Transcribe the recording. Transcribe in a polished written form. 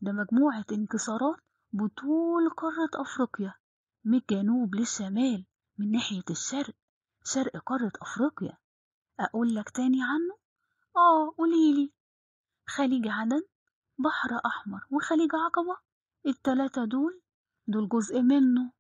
ده مجموعة انكسارات بطول قارة أفريقيا من الجنوب للشمال، من ناحية الشرق، شرق قارة أفريقيا. أقول لك تاني عنه؟ آه قوليلي. خليج عدن، بحر أحمر، وخليج عقبة، التلاتة دول جزء منه.